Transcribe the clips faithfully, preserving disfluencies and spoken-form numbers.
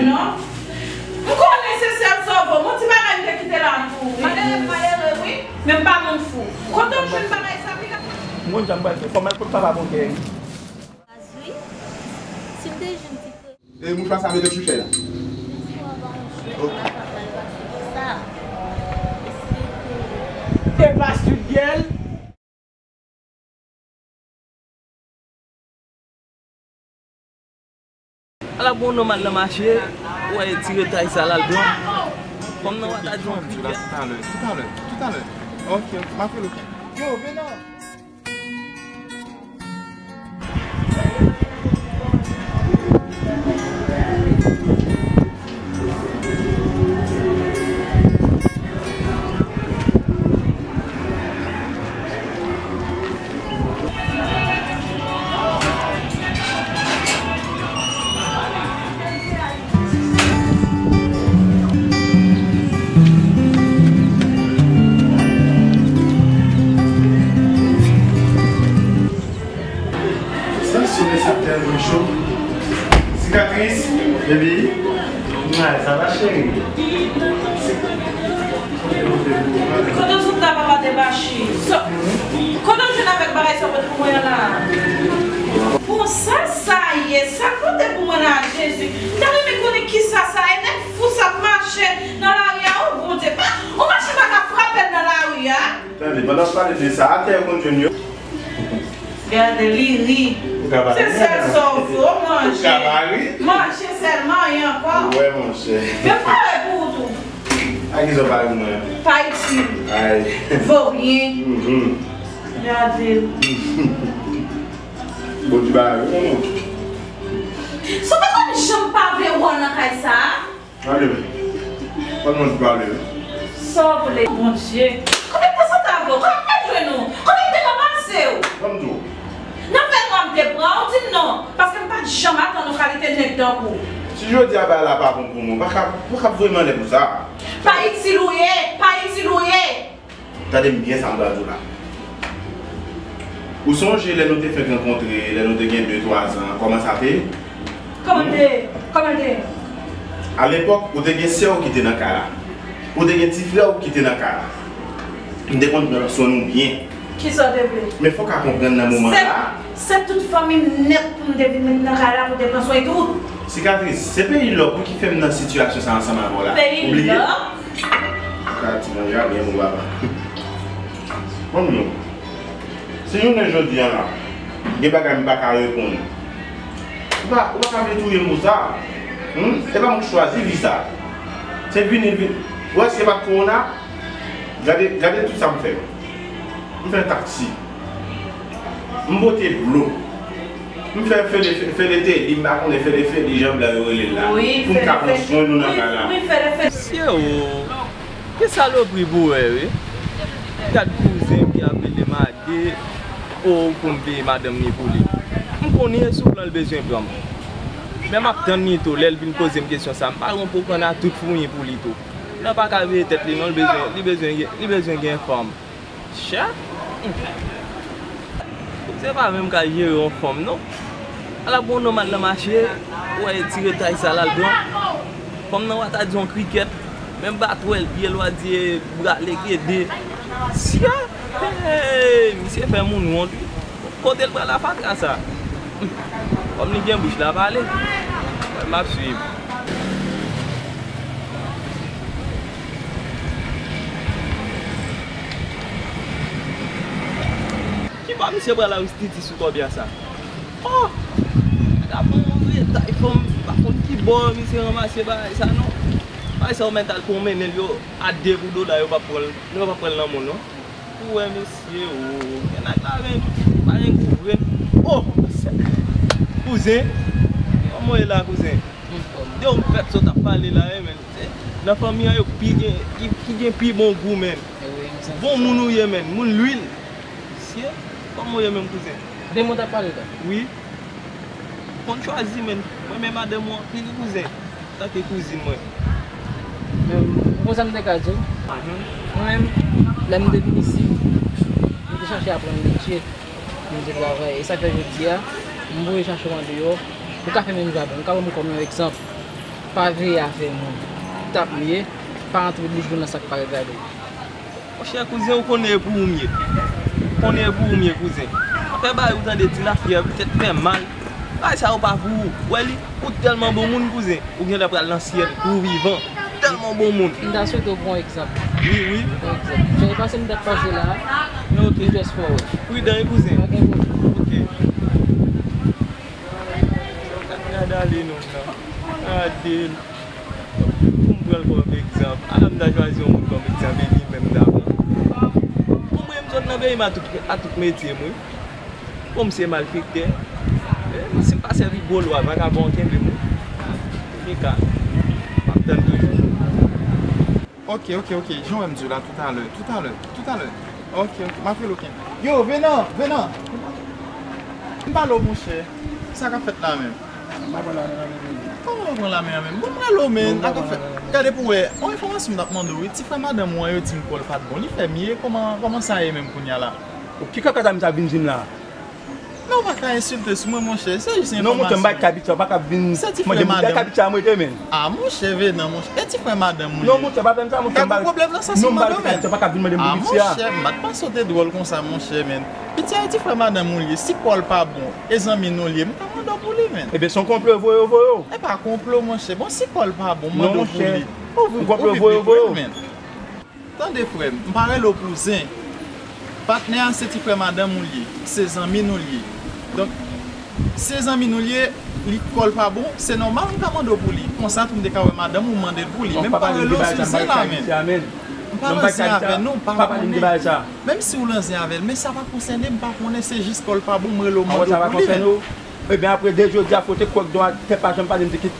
Non. M konnen se sèl sa w vo. Yon ti bagay m te kite la pou ou. Malere, malere, wi. Men m pa moun fou. Kote w jwenn bagay sa, piga? M konn jan m pral fè. Fò m al kot papa Bondye. Wi. Si m te jwenn ti frè. E mouchwa sa mete sou chè la. Ok. E pa sweet girl. Ala bon nòmal nan mache, ou wè ti retay sa l al pran. Kòm nan wata di yon kriket. Talè, talè, talè. Ok, ok, m ap rele w. Yo, vin non. Sa, solèy sa tèlman cho. Sikatris, baby. Mwen, sa va, cheri? Kote w sot la, papa Debachi? Kote w jwenn avèk bagay sa w pote pou mwen an la? Bon, sa sa ye? Sa l pote pou mwen la, Jezi? M ta renmen konnen kisa sa ye. Nèg fou sa ap mache nan lari a, o Bondye. Pa, yon machin pa ka frape l nan lari a. Tande, pandan w pale de sa, atè yo konn jwenn yo. Gade, li ri. Ou ka pa ri. Se sèl sa w fè, w manje. Ou ka pa ri. Manje sèlman, anyen ankò. Ou wè, monchè. Men m pare pou ou tou. A kisa w pare pou mwen an? Pa itil. Ay. Voryen. Mhm. Gade. Bon, ti bagay, wi, non. Si w te konn jan m pa vle wè w nan kay sa a. Gade, wi. Kòman w pale, wi? Sa w vle, Bondye. Konbyen tan sa ta vle w? Konbyen m te jwenn ou? Konbyen m te ka pase w? Ban m di w. Nan fè nwa m te pran w, di m non. Paske m pa t janm atann yon kalite nèg tankou w. Si jodi a bagay la pa bon pou mwen, w pa ka, w pa ka voye m anlè pou sa. Pa itil ou ye, pa itil ou ye. Tande m byen sa m pral di w la. Ou sonje lè nou te fèk rankontre, lè nou te gen de, twa zan, kòman sa te ye? Kòman l te ye? Kòman l te ye? Alepòk, ou te gen sè w ki te nan kay la. Ou te gen ti frè w ki te nan kay la. M te konn pran swen nou byen. Kisa w te vle? Men fò w ka konprann nan moman la. Se, se tout fanmi m nèt pou m te vin met nan kay la pou te pran swen tout. Sikatris, se peyi lòk wi ki fè m nan sitiyasyon sa ansanm avè w la. Peyi lòk? Ou ka di manje a byen bon papa. Bon, non. Si jounen jodi a la, gen bagay m pa ka reponn. Ou pa, ou pa ka vle touye m pou sa. Hmm? E pa mwen ki chwazi vi sa. Se vini, vini. Ou wè si se pa t kowona, gade, gade tout sa m fè. M fè taksi. M pote dlo. M fè fele, fele teli, m pa konnen fele, fele, jan blan yo rele l la. Wi, pou m ka pran swen nou nan kay la. Wi, fele, fele. Mesye o, ki salopri pou wè, wi. Gad kouzen ki ap rele mage, o, pou m peye madanm ni pou li. M konnen e sou plan l bezwen pran m. Men m ap tann li tou, lè l vin poze m kesyon sa, m pa gon pou kanna tout fouyi pou li tou. Nan pa ka veye tèt li non, li bezwen, li bezwen, li bezwen gen fanm. Chat! Se pa menm ka jere yon fanm, non. Ala bon nòmal nan mache, ou wè ti retay sa l al pran. Fanm nan w a ta di yon krikèt, menm batwèl, pye l w a di e bra l e gede. Sye! Hey, misye fè moun wont, wi. Kote l pral a fatra sa? Kòm li gen bouch la pale. M ap swiv. Ki bò misye pral a wi titi sou kòbya sa? Oh! Nèg ap pran yon retay fanm, m pa konn ki bò misye ranmase bagay sa non. Bagay sa yo mèt al pran mennen l yo a de pou dola yo p ap pran l, yo p ap pran l nan men w non. Ou wè mesye o, gen nèg la men, pa gen gou vre. Oh! Kouzen, kòman w ye la kouzen? De w m fèt sa w t ap pale la wi men. Nan fanmi an yo ki gen, ki, ki gen pi bon gou men. Bon moun ou ye men, moun lwil. Mesye, kòman w ye menm kouzen? De moun t ap pale la? Wi. Konn chwazi men. Mwen men madanm ou anpil wi kouzen. Tanke kouzin mwen. Men, ou konn sa m te ka di w? Mwen menm, lè m te vin isit, m te chache aprann metye, m te travay. E sa fè jodi a, m voye chache w andeyò, ou ka fè menm jan avè m, ou ka pran m kòm yon egzanp. Pa veye afè moun. T ap m ye, pa antre bouch mwen nan sa k pa regade w. Monchè, kouzen, ou konnen e pou ou m ye. Ou konnen e pou ou m ye, kouzen. Afè bagay ou tande di lafyèv, tèt fè mal. Bagay sa yo pa pou ou. Ou wè li, ou tèlman bon moun, kouzen. Ou genlè pral nan syèl, ou vivan. Tèlman bon moun. M ta swete w pran egzanp. Wi, wi. Pran egzanp. Jan e pase m t ap pase la, ok, m just forward. Pridan, wi, kouzen. Pa gen pwoblèm. Ok. Gad, gad ale nonm nan. Gade l. Pou m pran l kòm egzanp. Ala m ta chwazi yon moun kòm egzanp, e li menm m ta pran. Bon, mwen, m sot nan peyi m a tout, a tout metye m, wi. Bon, m se malfektè. E, si m pa sèvi gwo lwa, vakabon an kenbe m, wi. Antouleka, m ap tann toujou. Ok, ok, ok. Jan w wè m di w la toutalè, toutalè, toutalè. Ok, ok. M ap rele w, ok. Yo, Venan, Venan. M pale w, monchè. Sa k ap fèt la menm? M pa pran lamen an menm. Kòman w pran lamen an menm? Bon, m rele w, menm. Sa k ap fèt? Gade pou w wè. Yon enfòmasyon m t ap mande w, wi. Ti frè madanm ou an, yo di m kò l pa t bon. Li fè m ye? Kòman, kòman sa ye menm kounye a la? Ki kaka sa misye ap vin di m la? Men ou pa ka ensilte sou mwen, monchè. Se jis yon enfòmasyon. Non, monchè, m pa t ka piti, ou pa ka vin. Se ti frè madanm. Monchè, m te ka piti a mwen te, men. A, monchè, Venan, monchè. E ti frè madanm ou ye? Non, monchè, pa fè m sa, monchè, m pa. Ka gen pwoblèm nan sa sou madanm, men. Non, m pa t ka piti, ou pa ka vin mande m pou piti a. A, monchè, m pa t panse w te dwòl konsa, monchè, men. Piti a e ti frè madanm ou l ye. Si kò l pa bon, e zanmi nou l ye, m ka mande w pou li, men. Ebyen, se yon konplo yo voye, yo voye w. E pa konplo, monchè. Bon, si kò l pa bon, mande w pou li. Non, monchè. Ou vin, ou vin vre, men. Tande, frè m, m pa rele w pou zen. Patnè a se ti frè madanm ou l ye, se zanmi nou l ye. Donk, se zanmi nou l ye, li kò l pa bon, se nòmal m ka mande w pou li. Konsa tou m te ka wè madanm ou, mande l pou li. Men m pa rele w sou zen la, men. M pa nan zen avè l, non, m pa konnen. Menm si w nan zen avè l, men sa pa konsène m, m pa konnen, se jis kò l pa bon, m rele w, mande w pou li, men. Ebyen, apre de jodi a, kote kwèk dwa tè pa janm pale m di ki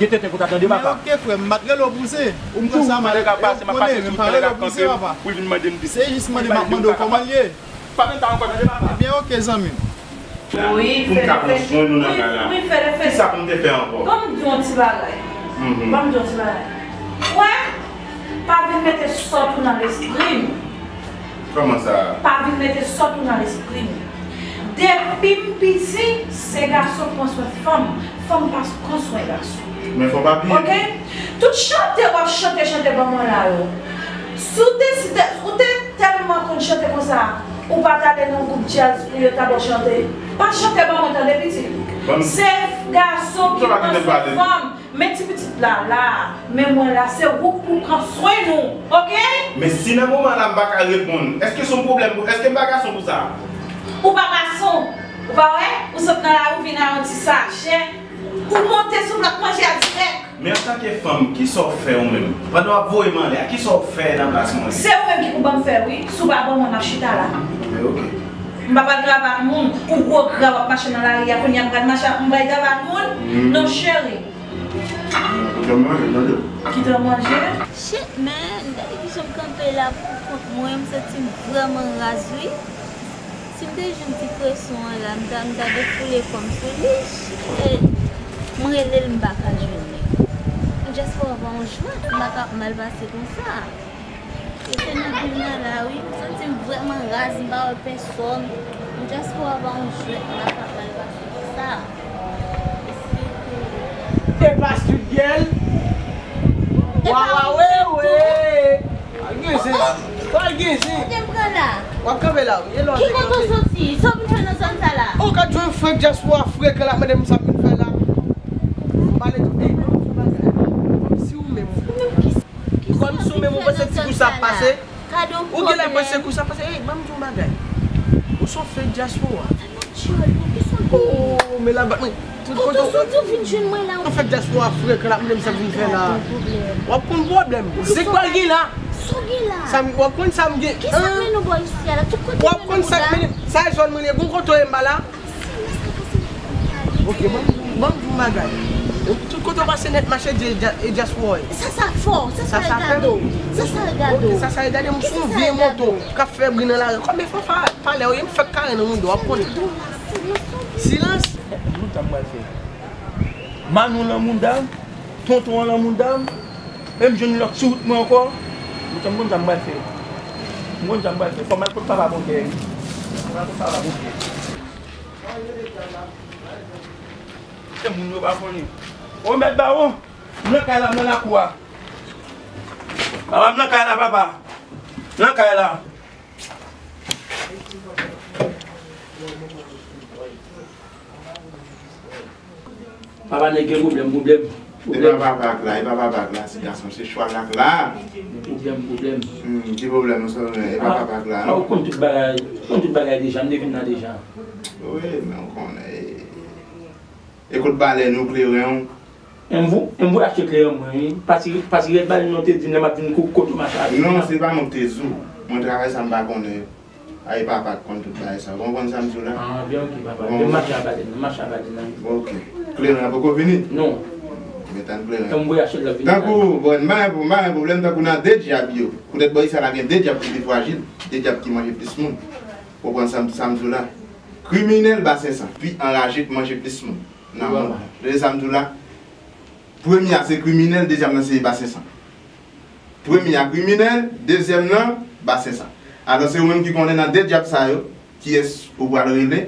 gen tenten konsa, tande, papa. Men ok, frè m, m pa t rele w pou zen. Ou pran sa mal, e w konnen, men m pa rele w pou zen, papa. Pou vin mande m di. Se jis mande, m ap mande w kòman l ye. Pa vin ta ankò, tande, papa. Ebyen, ok, zanmi m. Wi, pou m ka pran swen nou nan kay la. Wi, fè l, fè l. Kisa pou m te fè ankò? Ban m di w yon ti bagay. Ban m di w yon ti bagay. Ou wè, pa vin mete sòt ou nan lespri m. Kòman sa? Pa vin mete sòt ou nan lespri m. Depi m piti, se gason k pran swen fanm. Fanm pa pran swen gason. Men fò w pa bliye. Ok? Tout chante w ap chante, chante ban mwen la yo. Si w te, si te, ou te tèlman konn chante konsa, ou pa t ale nan gwoup djaz pou yo ta ba w chante. Pa chante ban mwen, tande, pitit. Se gason ki pran swen fanm. Men ti pitit la la, men mwen la, se ou k pou pran swen nou, ok? Men si nan moman la m pa ka reponn, èske se yon pwoblèm pou, èske m pa gason pou sa? Ou pa gason, ou pa wè? Ou sot nan lari, ou vin a yon ti sachè, ou monte sou plat manje a dirèk. Men antanke fanm, kisa w fè ou menm? Pandan w ap voye m anlè a, kisa w fè nan plas mwen? Se ou menm ki pou ban m fè wi, si w pa ban mwen, m ap chita la. Men ok. M pa pral travay ak moun, ou gwo gra w ap mache nan lari a, kounye a m pral mache, m pral travay ak moun? Non cheri. Kite w manje, tande. Kite w manje? Shit, man, gade kijan m kanpe la pou kont mwen, m santi m vrèman raz, wi. Si m te jwenn ti preson an la, m ta, m ta defoule kò m sou li, shit. M rele l, m pa ka jwenn li. Dyaspora pa yon jwèt, m pa ka ap mal pase konsa. E se nan bil nan la, wi. M santi m vrèman raz, m pa wè pèsòn. M just pou ap yon jwèt, m pa ka mal pase konsa. Epa Street Girl. Epa wawawewe. Al gen zen. Al gen zen. Kote m pran la? W ap kanpe la, wi. E lè w te kanpe? Ki kote w soti? Sa w vin fè nan zòn sa la? Ou ka jwenn frè dyaspora frekan la, mande m sa m vin fè la. Pale tou. Ey, ban m di w bagay. Kòm si ou menm. Ou menm ki Kòm si w menm ou panse ti kou sa ap pase. Ou genlè panse kou sa ap pase. Ey, ban m di w yon bagay. Ou se yon fake dyaspora. Oh, men la bat mwen. Tout kote w soti w vin jwenn mwen la. Yon fake dyaspora frekan la, mwen menm sa m vin fè la. W ap konn pwoblèm. Zen k pral gen la. Sa m, w ap konn sa m gen. Kisa k mennen w bò isi a la? Tout kote w ap konn sa k mennen. Sa e zòn mwen ye. Gon kote w ye m pa la. Ok, ban m, ban m di w yon bagay. Tout kote w pase nèt mache di e dya-, e dyaspora w ye. Sa sa fè w? Sa sa regade w? Sa sa regade w? Ok, sa sa regade m, m se yon vye moto k ap fè bri nan lari. Konbyen fwa palè w ye, m fèk kare nan moun do, w ap konnen. Silans. Moun sa m pral fè. Manou lan mouda m, tonton an lan mouda m, e m jwenn lòt sou wout mwen ankò. Moun sa m konn sa m pral fè. M konn sa m pral fè. Fò m al kot papa Bonkè, wi. Fò m al kot papa Bonkè. Se moun yo pa konnen. Ô, mèt bawon! M nan kay la, m nan lakou a. Papa, m nan kay la, papa. M nan kay la. Papa, nèg gen pwoblèm, pwoblèm, e pwoblèm. Papa pa k la, e papa pa k la, ti gason, se chwal la k la. Pwoblèm, pwoblèm. Hmm, ki pwoblèm, ou sòt, e papa pa k la, non? Ou konn tout bagay, ou konn tout bagay deja, m te vin la deja. Wi, men ou konnen. E kout balè nou, kleren w? M vou, m vou achte kleren mwen, wi. Pati, pati rèd balè nou te di m lè m ap vin kou kote w mache avè m. Non, se pa mwen ki te di w. Mwen travay sa m pa konnen yo. Ay papa k konn tout bagay sa. Ou konprann sa m di w la? Ah, byen ok, papa. Bon. Byen mache a balè nan, mache a balè nan. Ok. Kleren an poko vini? Non. Men tann kleren. Tann m voye achte l ap vini. Tankou, bon, m pa gen, m pa gen pwoblèm tankou nan de djab yo. Poutèt bò isi a la gen de djab ki pi frajil, de djab ki manje plis moun. Ou konprann sa m, sa m di w la? Kriminèl Basen San, pi anraje k manje plis moun nan mond. Tande sa m di w la? Premye a se kriminèl, dezyèm nan se Basen San. Premye a kriminèl, dezyèm nan Basen San. Alò, se ou menm ki konnen nan de djab sa yo, kiyès ou pral rele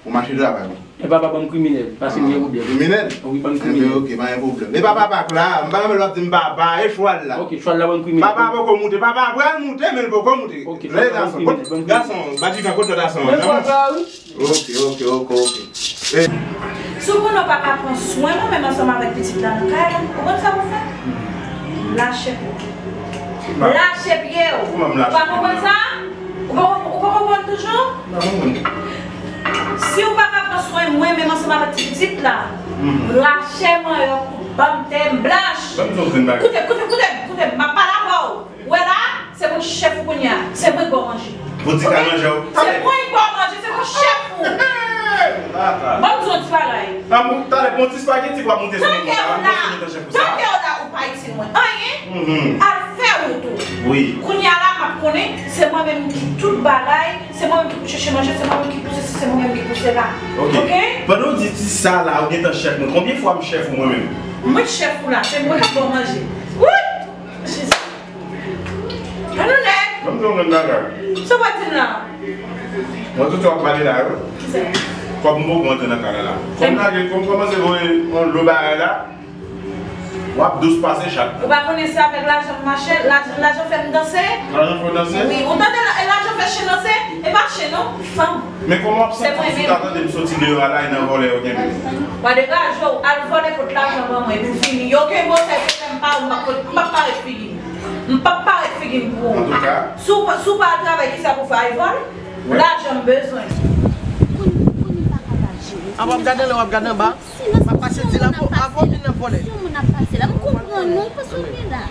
pou mache travay ou. E papa ban m kriminèl, paske m gen pwoblèm. Kriminèl? Wi, ban m kriminèl. Enben, ok, pa gen pwoblèm. E papa pa k la, m pa renmen lè w ap di m papa, e chwal la. Ok, chwal la ban m kriminèl. Papa poko moute, papa pral moute, men l poko moute. Ok, chwal la ban m kriminèl, ban m kriminèl. Gason, Badjikan, kote lòt gason an? Men papa, wi. Ok, ok, ok, ok. Si w konnen w pa ka pran swen mwen menm ansanm avèk pitit la nan kay la, ou konn sa pou w fè? Lache pye w. Lache pye w. Ou pa konprann sa? Ou pa, ou pa konprann toujou? Si w pa ka pran swen mwen menm ansanm avèk ti pitit la, lache manyòk ou, ban m tè m blanch. Koute, koute, koute, koute, m ap pale avè w. Ou wè la, se mwen ki chèf ou kounye a. Se mwen ki ba w manje. Pou ti ka manje w. Se mwen ki ba w manje, se mwen ki chèf ou. Ban m di w yon ti bagay. Talè, pou yon ti spageti pou ap moute sou moun konsa, mwen se ki chèf ou sa. Tanke w la, ou pa itil mwen anyen. Al fè wout ou. Wi. Kounye a la, m ap konnen, se mwen menm ki tout bagay, se mwen menm ki pou chèche manje, se mwen menm ki pou sesi, se mwen menm ki pou sela. Ok. Pandan w di ti sa la, ou gentan chèf mwen. Konbyen fwa m chèf ou mwen menm? Mwen chèf ou la, se mwen k ap ba w manje. Wi! Jezi. Annou nèg! Ban m di w yon grenn bagay. Sa w ap di m la? Mwen tout sa w ap pale la yo. Kisa? Kòb m poko antre nan kay la la. Kòm lage, kòm kòmanse voye yon lo bagay la, w ap dous pase chat. Ou pa konnen se avèk lajan m mache, lajan, lajan fè m danse. Lajan fè w danse? Wi, ou tande la, e lajan fè chen danse? E pa chen non, fanm. Men kòman w ap santi w si w ta tande m soti deyò a la e nan vòlè yo kenbe m? Pa degaje w, al vòlè pot lajan ban mwen epi w fini. Yo kenbe w sèl se fè m pa ou, m p ap, m p ap parèt figi m. M p ap parèt figi m pou ou. Antouka. Si w pa, si w pa al travay, kisa pou w fè? Al vòlè? Wi. Lajan m bezwen. Kounye, kounye m pa ka pa jere. Avan w ap gade anlè, w ap gade anba. M ap pase di la pou avan w vin nan vòlè. Si yon moun ap pase la, m konprann ou, paske w gen la.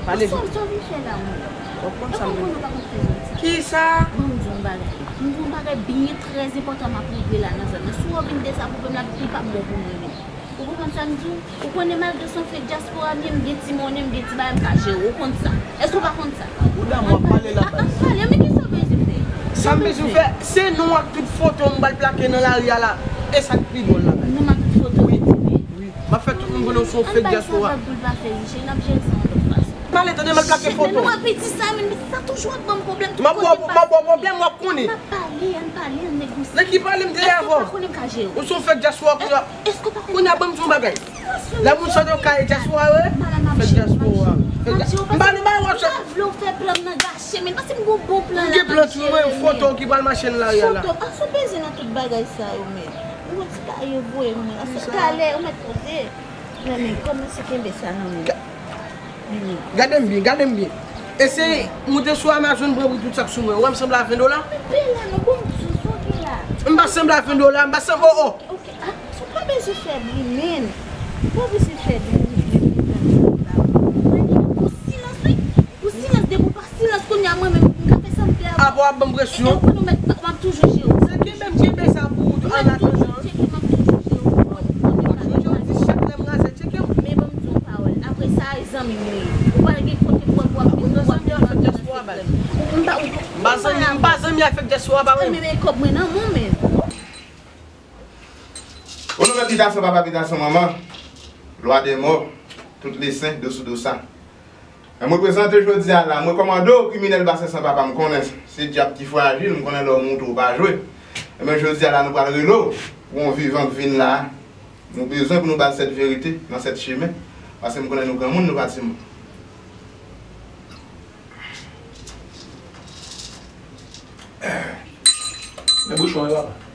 Pale vit. Sa w vin fè la menm? W ap konn sa m vin fè. Kisa? Bon, m di w yon bagay. M di w yon bagay byen trè enpòtan m ap regle la nan zòn nan. Si w vin dezapwouve m la, li p ap bon pou mwen menm. Ou konprann sa m di w? Ou konnen malgre se yon fèt dyaspora m ye, m gen ti monnen, m gen ti bagay m ka jere. Ou konn sa. Èske w pa konn sa? Ou damou ap pale la baz. Ann pale, men kisa w bezwen fè? Sa m bezwen fè, se nou ak tout foto m pral plake nan lari a la. E sa k pi dwòl la menm. Nou ak tout foto. Wi, wi. M ap fè tout moun konnen w se yon fèt dyaspora. Ann bay sa vag pou l pa fè riche, n ap jere sa yon lòt fason. Pale, tande m al plake foto. Chèf, men nou wè piti sa, men piti sa toujou ap ban m pwoblèm. M ap ba w pwoblèm, w ap konnen. N ap pale, ann pale, ann negosye. Nan ki pale m te avè w? Èske w pa konnen m ka jere w? Ou se yon fèt dyaspora kounye a. Èske w pa konnen m ka jere w? Kounye a ban m di w yon bagay. Kounye a ban m di w yon bagay. Fèt dyaspora. Fèt dya-, m pa nan bagay w ap chèche. M pa vle w fè plan m nan gache, men pase m gon bon plan la. M gen plan tou, men foto ki pral mache nan lari a la. Foto, a sa w bezwen nan tout bagay sa yo, men. Ou wè ti bagay yo voye m nan. Talè, ou mèt poze. Renmen kòmanse kenbe sa nan men. Gade m byen, gade m byen. Eseye moute sou Amazon, pran pri tout sa k sou mwen. Ou wè m sanble a ven dola? Men peye la non, bon, m di w sa w gen la. M pa sanble a ven dola, m pa sanble, oh, oh. Ok, ah, ou pa bezwen fè bri, men. Ou pa bezwen fè bri, men. Pou silans, wi. Pou silans, depi w pa silans kounye a, mwen menm, m ka fè sa m vle avè w. Apa w ap ban m presyon? E, e ou konn ou mèt, m ap toujou jere w. Sa kenbe m kenbe sa pou ou, an atandan. Ou mèt toujou tcheke, m ap toujou jere w. Ou konn, ou konn. Jodi a, w di chak lè m raze, tcheke m. Men ban m di w yon pawòl. Apre sa, e zanmi m ou ye. Ou pral gen kote pou w ap, pou w ap vin, pou w ap vin nan fèt dyaspora, baz. M pa, m pa zanmi, m pa zanmi ak fèt dyaspora, pa vre? Men, men kòb mwen nan men w, men. O non de Pita San Papa, Pita San Manman, Lwa dè mò, tout le sen, dosou dosa. Mwen prezante jodi a la, mwen kòmande w, kriminèl Basen San Papa, m konnen se dyab ki frajil, m konnen lè w moute w pa jwe. Ebyen, jodi a la, nou pral rele w pou yon vivan k vin la. Nou bezwen pou nou ba l sèt verite nan sèt chemen, paske m konnen nou granmoun, nou pa timoun. Men bouchon yo, papa.